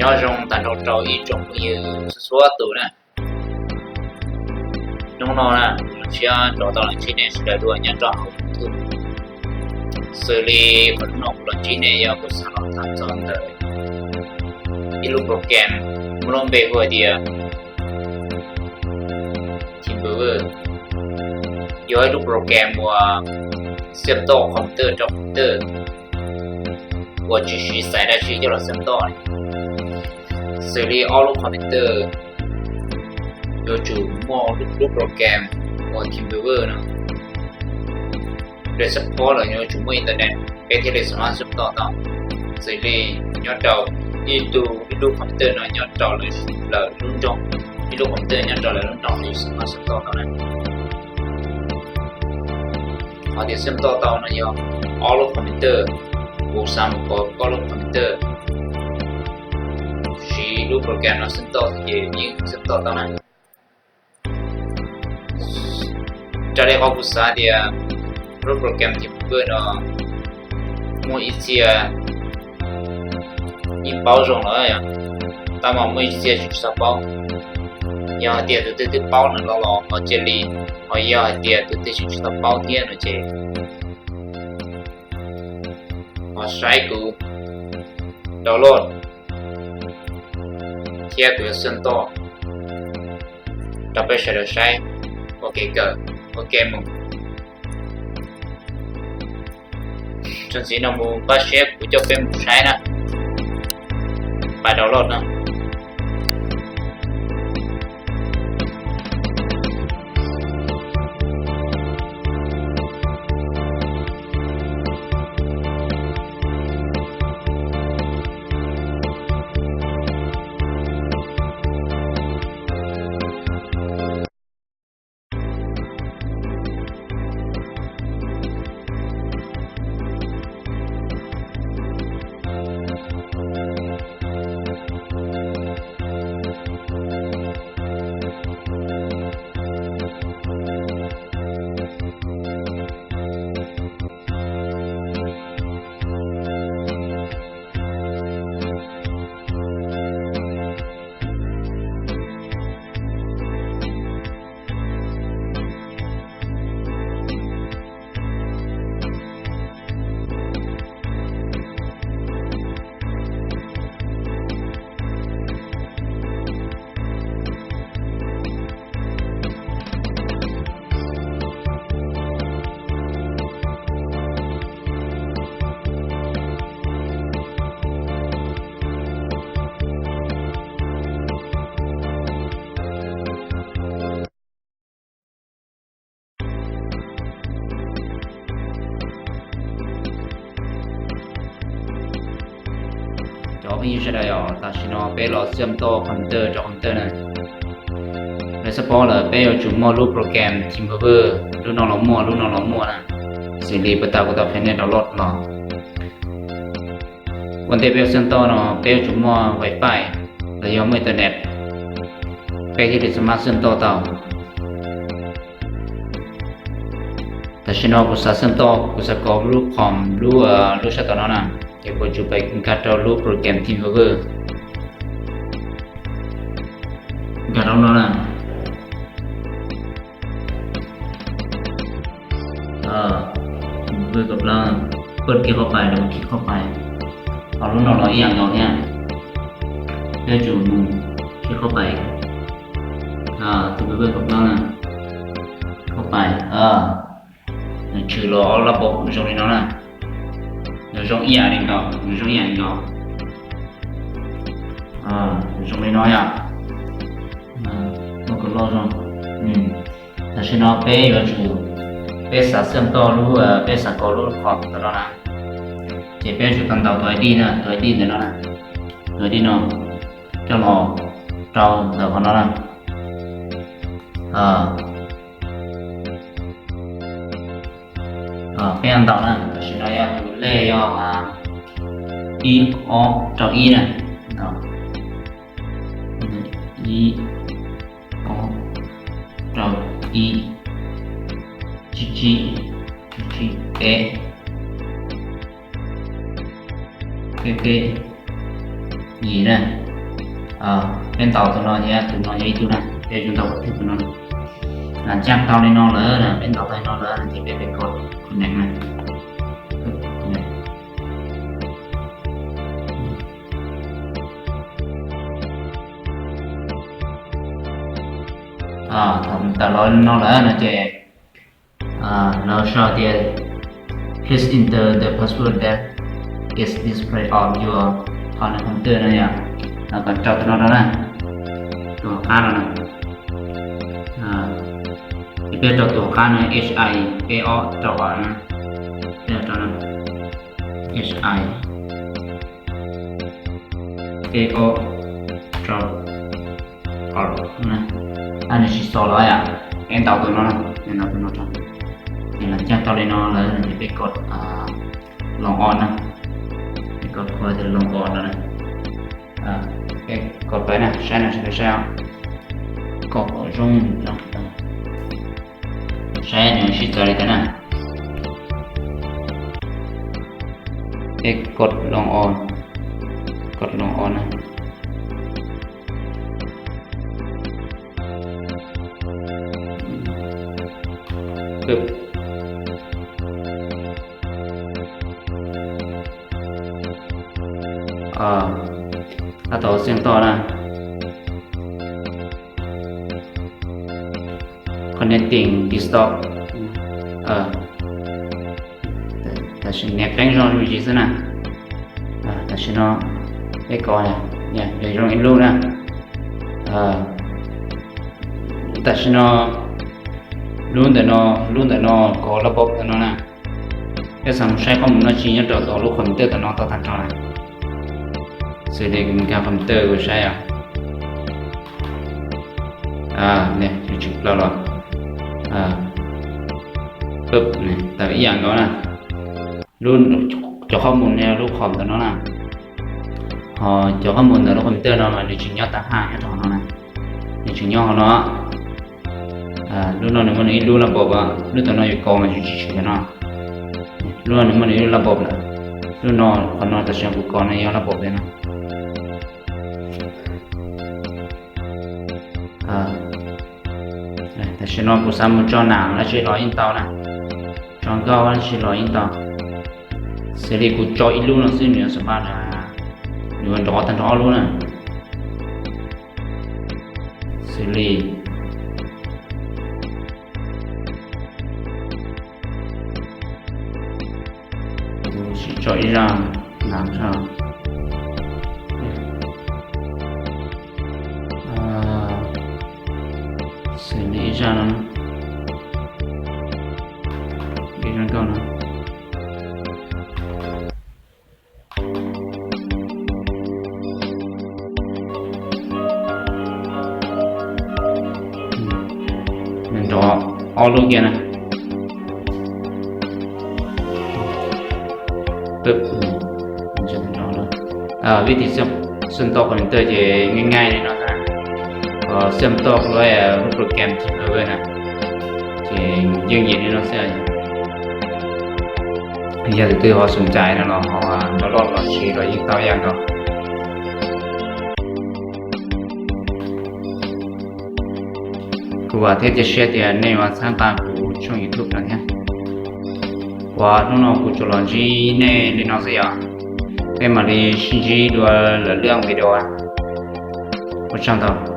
Nyob zoo tag nrho rau ib tsoom phooj ywg txhua txhua tus na. Hnub no na, kuv siab rov tau los ntsib nej sawv daws dua nyob rau hauv YouTube. Xws li qhov hnub no kuv los ntsib nej yog kuv xav los tham txog ntawm ib lub program muaj lub npe hu hais tias TeamViewer, yog ib lub program uas xiam toj computer rau computer uas tsis siv xaiv dab tsi coj los xiam toj. Xws li ob lub computer yuav tsum muaj lub program uas TeamViewer no, lawv support lawm yuav tsum muaj internet peb thiaj li xav mas xiam toj tau. Xws li nyob rau ib tug ib lub computer no nyob rau lawv lub nroog, ib lub computer nyob rau lawv lub nroog yuav xav mas xiam toj tau na. Qhov tias xiam toj tau no yog ob lub computer, kuv xav mus kov koj lub computer, siv lub program no xiam toj ces yeej xiam toj tau na. Raws li qhov kuv xav tias lub program TeamViewer no muaj ib txhia yeej paub zoo lawm, tab mas muaj ib txhia tsis tau paub. Yog hais tias tus twg twb paub lawm los los ho cia li, ho yog hais tias tus twg tsis tau paub thiab no ces ho saib kuv download thiab kuv yuav xiam toj rau peb sawv daws saib ua kev kawm ua kev mus. Txuas ntxiv no mus npaj siab kuv coj peb mus saib na. Pais download na. Cov phooj ywg sawv daws, tam sim no peb los xiam toj computer rau computer na. Lawv support lawm peb yuav tsum muaj lub program TeamViewer, lub no los muaj, lub no los muaj na. Xws li puag ta kuv tau qhia nej download los. Ua ntej peb yuav xiam toj no peb yuav tsum muaj wifi los yog muaj internet, peb thiaj li xav mas xiam toj tau. Tam sim no kuv xav xiam toj, kuv xav kov lub com lub, lub sab tom no na, ces kuv tsum pais nkag rau lub program TeamViewer. Nkag rau no na. TeamViewer kom plab, pab kiag qhov pais, los kiag qhov pais. Ho lub no los ib yam nkaus thiab, peb tsum mus kiag qhov pais. TeamViewer kom plab na, qhov pais. Nws tshwm los ob lab paus zoo li no na. Nws zoo ib yam li nkaus, nws zoo ib yam li nkaus. Nws zoo li no yom. Muaj kom loj zoo. Tam sim no peb yuav tsum, peb xav xiam toj lub, peb xav kov lub com ntawm no na, ces peb yuav tsum tau ntaus tus ID na, tus ID ntawm no na, tus ID no coj los rau ntawm qhov no na. Peb ntaus na, tam sim no yog tus lej yog ib ob rau ib na. Ib ob rau ib, tsib tsib, tsib peb, peb peb, yim na. Peb ntaus tus no thiab tus no yog ib tug na, peb yuav ntaus tus no. Ntxeev tau li no lawm, peb ntaus tau li no lawm ces peb pem kod connect na. Thaum tawm los li no lawm no ces lawv sau tias please enter the password that is displayed on your computer no yom. Lawv kom rau tus no rau na, tus hauv qab no na. Ces peb rau tus hauv qab no, H I peb ob rau os na. Peb rau H I peb ob rau os na. Nws tsis xaus los yom, peb ntaus tus no, peb ntaus tus no rau. Ces los ntxeev tau li no lawm ces peb kod log on na. Peb kod qhov tias log on no na. Peb kod pawv na, saib no sawv daws saib os. Kod kom zoo, saib nws sib txawv li cas na. Peb kod log on, kod log on na. Tab tom xiaj toj na. Connecting desktop. Tam sim nias qeeb zog li xwb na. Tam sim no peb kod, yog zoo ib lub na. Tam sim no lub ntawm no, lub ntawm no kod lab npob ntawm no na. Peb xav mus saib qhov mus no tsis nyob rau tom lub computer tom no tau tag nrho na. Xws li kuv mus nkag computer kuv saib os. Tsis plaws los. Tawm ib yam nkaus na. Cov qhov mus nyob lub com ntawm no na. Ho cov qhov mus ntawm lub computer no mas nws tsis nyob tag haj nyob rau hauv no na. Nws tseem nyob hauv no. Lub no nws muaj nws ib lub lab npob, lub tom no yus kod mas yus tsis tshwm no. Lub no nws muaj nws ib lub lab npob lawm. Lub no, qhov no tam sim no kuv kod no yog lab npob ntawm no. Tam sim no kuv xav mus tso nam dab tsi los yeej tau na, tso nkauj dab tsi los yeej tau. Xws li kuv tso ib lub no xwb nws yuav xam paj, nws yuav nrov tag nrho ob lub na. Xws li kuv sim tso ib zaj nam tso. Xws li ib zaj no, ib zaj nkauj no. Nws nrov ob lub kiag na. Vib tiv xab ntoj computer ces nyaj nyaj li no xwb. Xab ntoj lub, lub program tib lawv na, ces yeej yim li no xwb. Yog tus twg ho xom cai no los ho download los siv los yeej tau ib yam nkaus. Kuv vam thiab cia siab tias nej yuav txhawb nqa kuv tshooj YouTube no thiab. Uas hnub no kuv tsuas los ntsib nej li no xwb yom. Peb mam li sib ntsib dua lwm lub video. Ua tsaug ntau.